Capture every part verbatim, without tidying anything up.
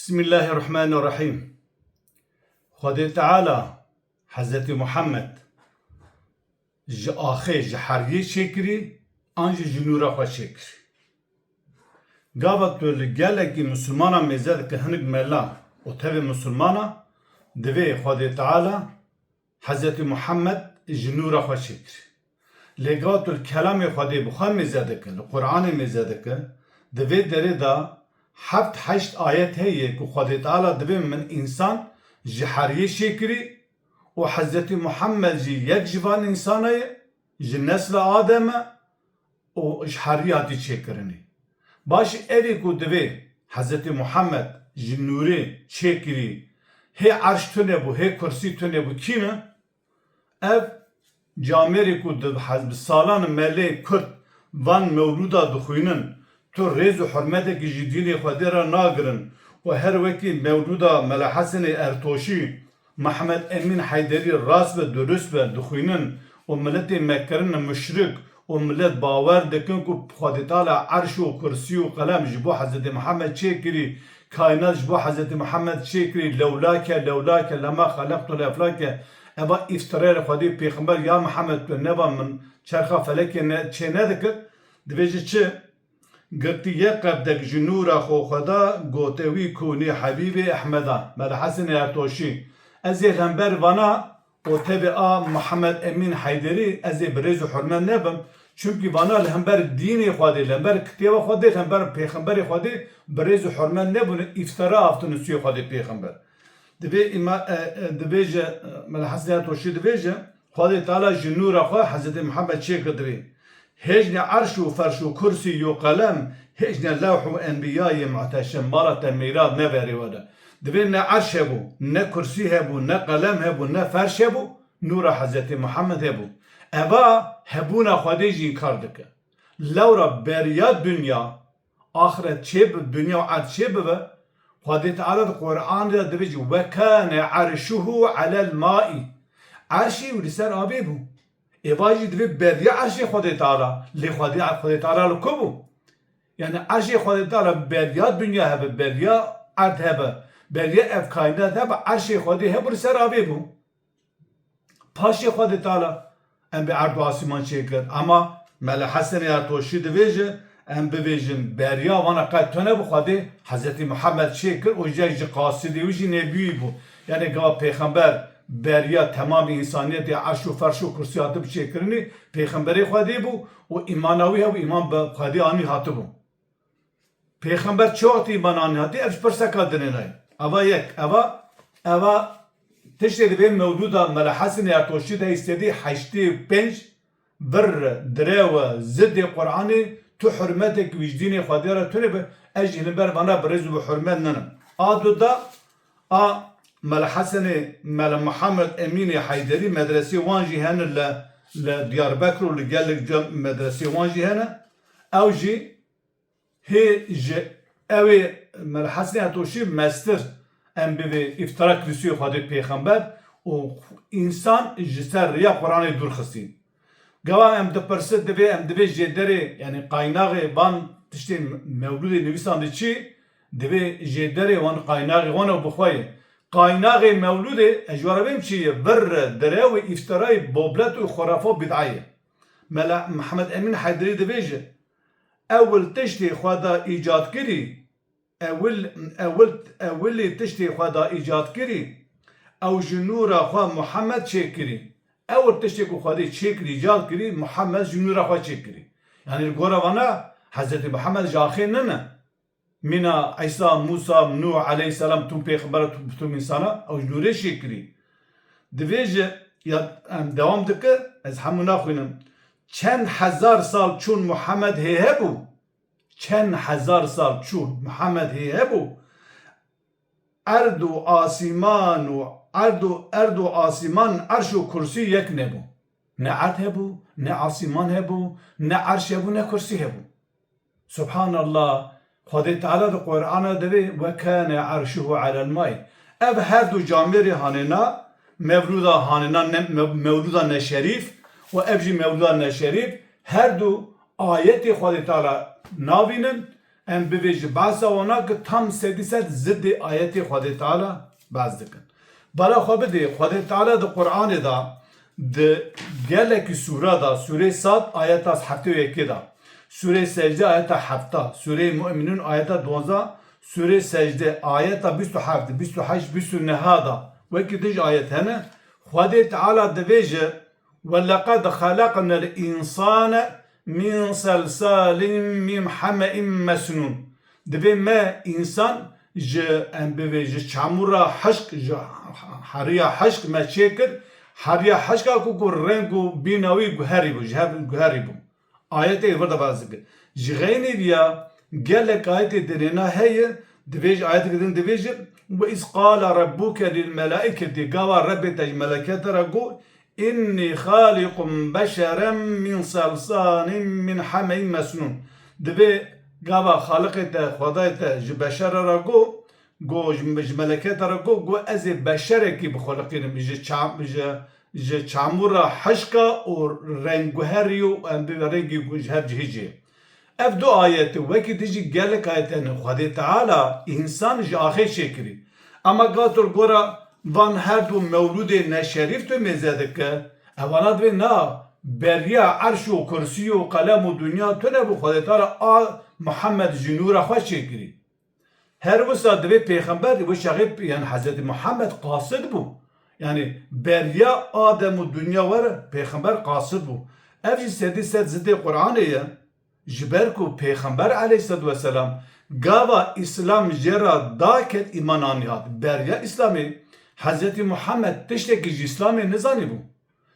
Bismillahirrahmanirrahîm. Xwedê Teala Hezretî Muhammed ji axê, ji heriyê çêkirî, an jî ji nûra xwe çêkirî. Gava tu li gelekî misilmana mêze dike, hinek mela û tevê misilmana, divê Xwedê Teala Hezretî Muhammed ji nûra xwe çêkirî. Lê gava tu li kelamê Xwedê bi xwe mêze dike, li Qur'anê mêze dike, di vê derê de heft heşt ayet heye ku Xwedê Teala divê min însan ji heriyê çêkirî û Hezretî Muhammed jî yek ji van însana ye, ji nesla Adem e, û ji herî hatî çêkirinê. Baş, evê ku divê Hezretî Muhammed ji nûrê çêkirî, hê erş tune bû, hê kursî tune bû, kî ne? Ev camêrê ku di hez-, bi salan melê Kurd van mewlûda dixwînin, tu rêz û hurmetekî ji dînê Xwedê re nagirin û her wekî mewlûda Mela Hesenê Ertoşî, Mehmed Emîn Heyderî rast be, durust be, dixwînin û miletê me kirine muşrik û milet bawer dikin ku Xwedê Teala erş û kursî û qelem ji bo Hezretî Mihemed çêkirî, kaînat ji bo Hezretî Mihemed çêkirî, lewlake, lewlake, lema xelaqtul eflake. Eva îftirayê Xwedê pêxember ya Mihemed tu neba min çerxa felekê ne, çê nedikir, divê ji çi? Girtiye qebdek ji nûra xwe xwe da, gote wî konî Hebîbê Ehmeda, Mela Hesenê Ertoşî. Ez ê li hember vana û tevê a Mihemed Emîn Heyderî ez ê bi rêz û hurmet nebim. Çimkî vana li hember dînê Xwedê, li hember kitêba Xwedê, li hember pêxemberê Xwedê bi rêz û hurmet nebûne, îftira avtine sûyê Xwedê pêxember. Divê îma-, e, e, divê ji, e, Mela Hesenê Ertoşî divê ji, Xwedê Teala ji nûra xwe Hezretî Mihemed çêkir divê. Hêj ne erş û ferş û kursî û qelem, hêj ne lewh û enbiyayê muhteşem, mala te mîrad me verê we de. Divê ne erş hebû, ne kursî hebû, ne qelem hebû, ne ferş hebû, nûra Hezretî Mihemed hebû. Eva hebûna Xwedê jî înkar dike. Lewra beriya dinya, axiret çê bi, dinya û erd çê bibe, Xwedê Teala di Qur'anê de dibêje, "Ve kâne erşuhu alel maî." Erşê wî li ser avê bû. Êva jî divê beriya erşê Xwedê Teala. Lê Xwedê, Xwedê Teala li ku bû? Yani erşê Xwedê Teala beriya dinya hebe, beriya erd hebe, beriya ev kaînat hebe, erşê Xwedê hebû, li ser avê bû. Paşê Xwedê Teala em bi erd û asîman çêkir. Ama Mele Hesenê Ertoşî divêje, em bivêjin, beriya vana qet tune bû, Xwedê Hezretî Mihemed çêkir û jek ji qasidê wî jî nebî wî bû. Yani gava pêxember beriya temamê însaniyetê erş û ferş û kursî hatibû çêkirinê, pêxemberê Xwedê bû û îmana wî hebû, îman bi Xwedê anî hatibû. Pêxember çi wextî îman anî hatî? Ev ji pirseka dinê nayê. Eva yek, eva, eva tiştê di vê mewlûda Mela Hesenê Ertoşî de sedî heştê û pênc vir, direw, zidê Qur'anê, tu hurmetek wî ji dînê Xwedê re tune be, ez jî li ber vana bi rêz û bi hurmet ninim. A du da, a Mela Hesenê, Mela Mihemed Emînê Heyderî, medresê wan jî hene li, li Diyarbekir û li gelek cem medresê wan jî hene. Ew jî Hê ji ew ê Mela Hesenê Ertoşî mestir em bivê îftira kirî sûyê Xwedê pêxember û însan ji ser riya Quranê dûr xistî. Gava em dipirsin divê, em divê jêderê, yani qaynaxê van tiştê mewlûdê nivîsandî çi, divê jêderê wan qaynaxê wan ew bi xwe ye. Qaynaxê mewlûdê ez ji we re bêm çi ye? Vir, direwê, îftirayê, boblet û xurafa, bid'a ye. Mela Mihemed Emîn Heyderî divêje, Ewil tiştê Xweda îcad kirî, ewil, ewil, ewilî tiştê Xweda îcad kirî, ew ji nûra xwe Muhammed çêkirî. Ewil tiştê ku Xwedê çêkirî, îcad kirî, Muhammed ji nûra xwe çêkirî. Yani li gora vana Hezretî Muhammed ji axê nine. Mîna Îsa, Mûsa, Nûh aleyhisselam, tûm pêxembera, tûm, tûm însana, ew ji nûrê çêkirî. Divêje, ya em dewam dike, ez hemû naxwînim. Çend hezar sal çûn Muhammed hê hebû, çend hezar sal çûn Muhammed hê hebû, erd û asîman û erd û, erd û asîman, erş û kursî yek nebû. Ne erd hebû, ne asîman hebû, ne erş hebû, ne kursî hebû. Subhanallah, Xwedê Teala di Qur'ana de divê, "Ve kâne erşuhu alel may." Ev her du camêrê hanêna, mevlûda hanêna, ne-, mev-, mevlûda neşerîf û ev jî mevlûda neşerîf, her du ayetê Xwedê Teala navînin, em bivêjin behsa wana ki tam sedî sed zidê ayetê Xwedê Teala behs dikin. Bala xwe bidê, Xwedê Teala di Qur'anê de di gelekî sûra de, sûrê Sad ayeta heftê û yekê de, sûrê Secde ayeta hefta, sûrê Mu'minûn ayeta duwazdeh, sûrê Secde ayeta bîst û heft, bîst û heşt, bîst û neh de, wekî din jî ayet hene, Xwedê Teala divêje, "Ve leqed xeleqnel însane min selsalin min heme'in mesnûn." Divê me însan ji, em bivê, ji çamûra hişk, ji heriya hişk me çêkir, heriya hişka ku, ku reng û bîna wî guherî bû, ji hev guherî bû. Ayetê vir de behs dike. Ji xeynî viya gelek ayetê dinêna heye, divê ji ayetê din divêje, "Ve iz qala rebbuke lil melaiketi", gava Rebbê te ji melekete re got, "Inni xaliqun beşeren min salsalin min hemeyin mesnun." Divê gava Xaliqê te, Xwedayê te ji beşere re got, got, ji, ji melekete re got, got, "Ez ê beşerekî bixuliqînim ji çam-, ji, ji çamûra hişka û rengguherî û em bi rengî ji hev cihî cihê." Ev du ayet, wekî din jî gelek ayet hene. Xwedê Teala însan ji axê çêkirî. Ema gator gora van her du mewlûdê neşerîf tu mêze dike, evana divê na, beriya erş û kursî û qelem û dinya tune bû, Xwedê Teala a Muhammed ji nûra xwe çêkirî. Her wisa divê pêxember, wê çaxê, yani Hezretî Muhammed qasid bû. Yani beriya Adem û dinya were pêxember qasid bû. Ev jî sedî sed zidê Qur'anê ye. Ji ber ku Pêxember aleyhisselatu vesselam gava Îslam jê re daket, îman anî hat. Beriya Îslamê Hezretî Muhammed tiştekî ji Îslamê nizanîbû.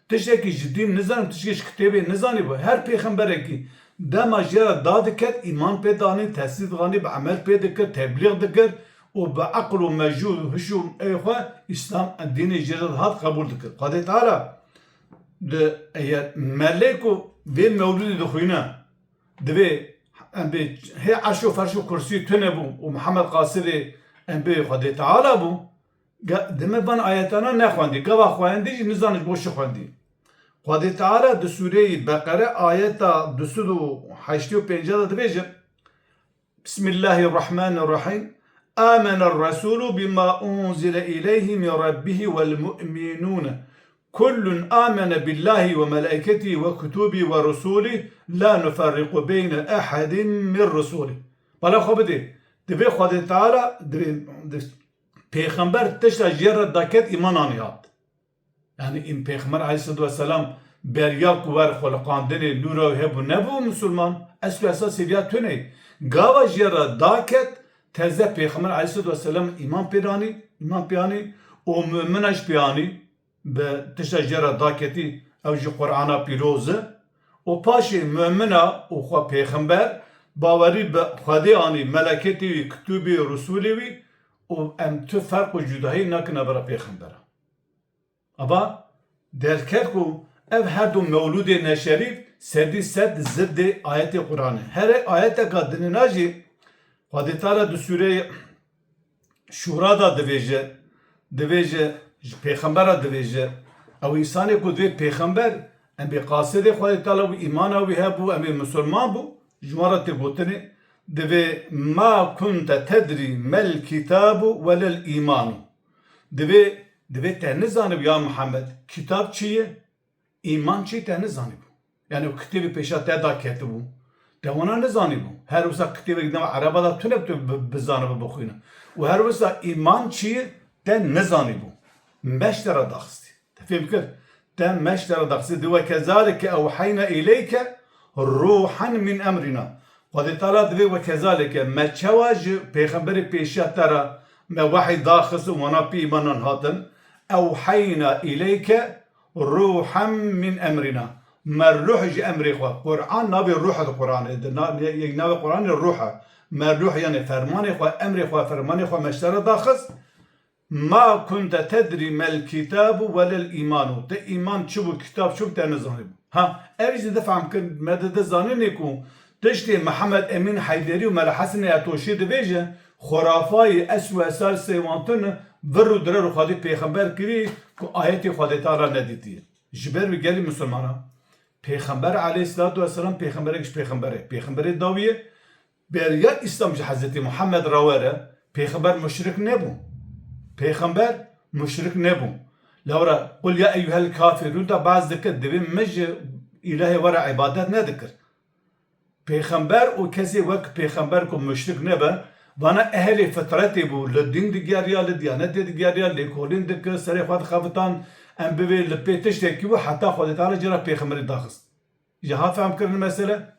Tiştekî ji dîn nizanîbû, tiştekî ji kitêbê nizanîbû. Her pêxemberekî dema jê re da diket, îman pê danî, tesdîq didanî, bi emel pê dikir, teblîx dikir û bi eql û mejû û hiş û ê xwe Îslam dînê jê re dihat qebûl dikir. Xwedê Teala di, eger melê ku vê mewlûdê dixwîne, divê em bê hê erş û ferş û kursî tune bû û Mihemed qasidê em bê Xwedê Teala bû. Ga-, dime van ayetana nexwendî. Gava xwendî jî nizane ji bo çi xwendî. Xwedê Teala di sûreyê Beqere ayeta du sed û heştê û pênc de dibêje, Bismillahirrahmanirrahim. Amener Resûlu bima unzile ileyhi min Rabbihi vel mu'minûne. Kullun amene billahi ve melaiketihi ve kutubi ve rusuli la nuferriqu beyne ehedin min rusuli. Bala xwe bidê. Divê Xwedê Teala, divê, div-, Pêxember tişta jê re daket îman anî hat. Yani în Pêxember aleyhisselatu vesselam beriya ku wer xuliqandinê nûra wî hebû nebû misilman, esl û esasê viya tune. Gava jê re daket, teze Pêxember aleyhisselatu vesselam îman pê anî, îman pê anî û mumina jî pê anî, bi tişta jê re daketî, ew jî Qur'ana pîroz e. Û paşê mumina û xwe pêxember bawerî bi Xwedê anî, meleketê wî, kitûbê, risûlê wî û em tu ferq û cudahî nakin navbera pêxembera. Ava derket ku ev her du mewlûdê neşerîf sedî sed ziddê ayetê Qur'anê. Here ayeteka dinêna jî Xwedê Teala di sûreyê Şûra da divêje, divêje, ji pêxembera divêje. Ew însanê ku divê pêxember, em bê qasidê Xwedê Teala bû, îmana wî hebû, em bê misilman bû, ji wan re tê gotinê, divê ma kunte tedrî mel kitabu welel îmanu. Divê, divê te nizanibû ya Muhammed, kitab çi ye? Îman çi te nizanîbû. Yani kitêbê pêşa te da ketibû. Te wana nizanîbû. Her wisa kitêbek dema ereba da tune tu bi-, bizanibû bixwîne. Û her wisa îman çi te nizanîbû. Me ji te re daxistî. Te fêm kir? Te me ji te re daxistî. Di we kezalike ewheyna îleyke ruhen min emrina. Xwedê Teala divê we kezalike me çewa ji pêxemberê pêşiya te re me wehî daxist û wana pî îmanan hatin. Ewheyna îleyke ruhen min emrina. Me ruh ji emrê xwe. Qur'an navê ruh e di Qur'anê. Di na-, yek navê Qur'anê ruh e. Me ruh yani fermanê xwe, emrê xwe, fermanê xwe me ji te re daxist. Ma kunte tedrî mel kitabu welel îmanu. Te îman çi bû, kitab çi bû, te nizanîbû. Ha, ev jî difam kir, me dide zanînê ku tiştê Mihemed Emîn Heyderî û Mela Hesenê Etoşî dibêje, xurafayê esl û esasê wan tune, vir û direr û Xwedê pêxember kirî ku ayetê Xwedê Teala nedîtiye. Ji ber wî gelî misilmana, pêxember aleyhisselatu vesselam pêxemberek ji pêxember e. Pêxemberê dawî ye, Beriya Îslam ji Hezretî Muhammed re were, pêxember muşrik nebû. Pêxember muşrik nebû. Lewra, "Qul ya eyyuhel kafirûn" de behs dike, divê min ji îlahê we re îbadet nedikir. Pêxember û kesê wek pêxember ku muşrik nebe, vana ehlê fitretê bû, li dîn digeriya, li diyanetê digeriya, lêkolîn dikir, serê xwe dixebitan, em bivê li pê tiştekî bû, heta Xwedê Teala jê re pêxemberî daxist. Ji ha fehm kirin mesele?